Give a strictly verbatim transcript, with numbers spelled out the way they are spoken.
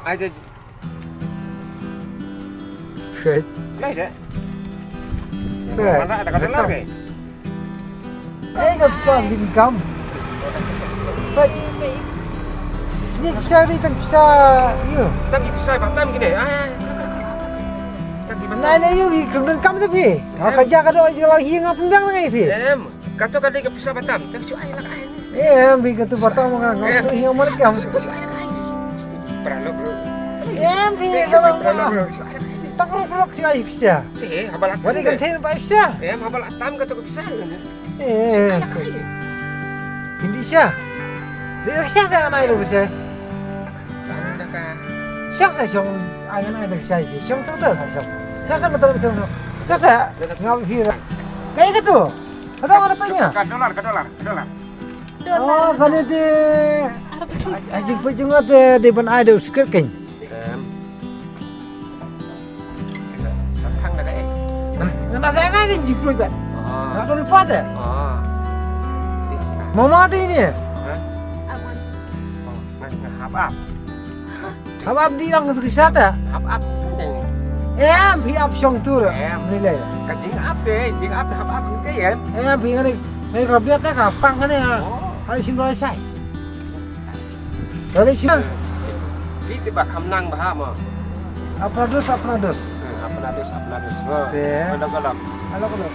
Ai te. Shit. Lai se. Shit. Mana ada kata lar ke? Ai ka pisa income. Shit. Ni pisa ri tang pisa. Yo. Tang ki pisa Batam kine. Ai, ai. Tang ki Batam. Nai le yo hi kundun kam te phi. Ha ka ja ka do ji la hi ngap ndang ngai phi. Em. Kato ka dei ka pisa Batam. Tang shu ai lak ai. Em, bi kato Batam nga nga shu hi ngam lak kam. Shu ai lak ai. Paralo bro. Em, bi kato paralo bro. Shu ai lak ai. Tak rok rok shu ai pisa. Te, haba la tam. Wani kan te ba pisa. Em, haba la tam kato ka pisa. Em. Shu ai lak ai. Hindi siya. Di siya sa nai lo pisa. Tang da ka. Siya sa siyong ai nai da siya. Siyong tu tu sa siyong. Siya sa betul siyong. Siya sa ngam hi. Kayak gitu. Ka dang ada panya? Ka dollar, ka dollar, ka dollar. Oh, kane te. Ai jingpeit jong nga te dei ban ai da u secret kein. Em. Sa, sa thang da kaei. Nga da sa nga kein jingpeit ban. Ah. Nga da lupa te. Ah. Mama te ini. Hah? Oh, nga, nga hap ap. Hap ap di lang tu kisah ta? Hap ap tu ding. Em, phi ap shong tur. Em. Ni le. Ka jing ap te, jing ap te hap ap te em. Em, phi ngani, ngani rap dia ta ka pang ngani. Oh. Hari sim rai sai. Hari sim. Phi te ba kham nang ba ha mo. Apna dos, apna dos. Hmm, apna dos, apna dos. Mo. Te. Kalau, kalau. Kalau, kalau.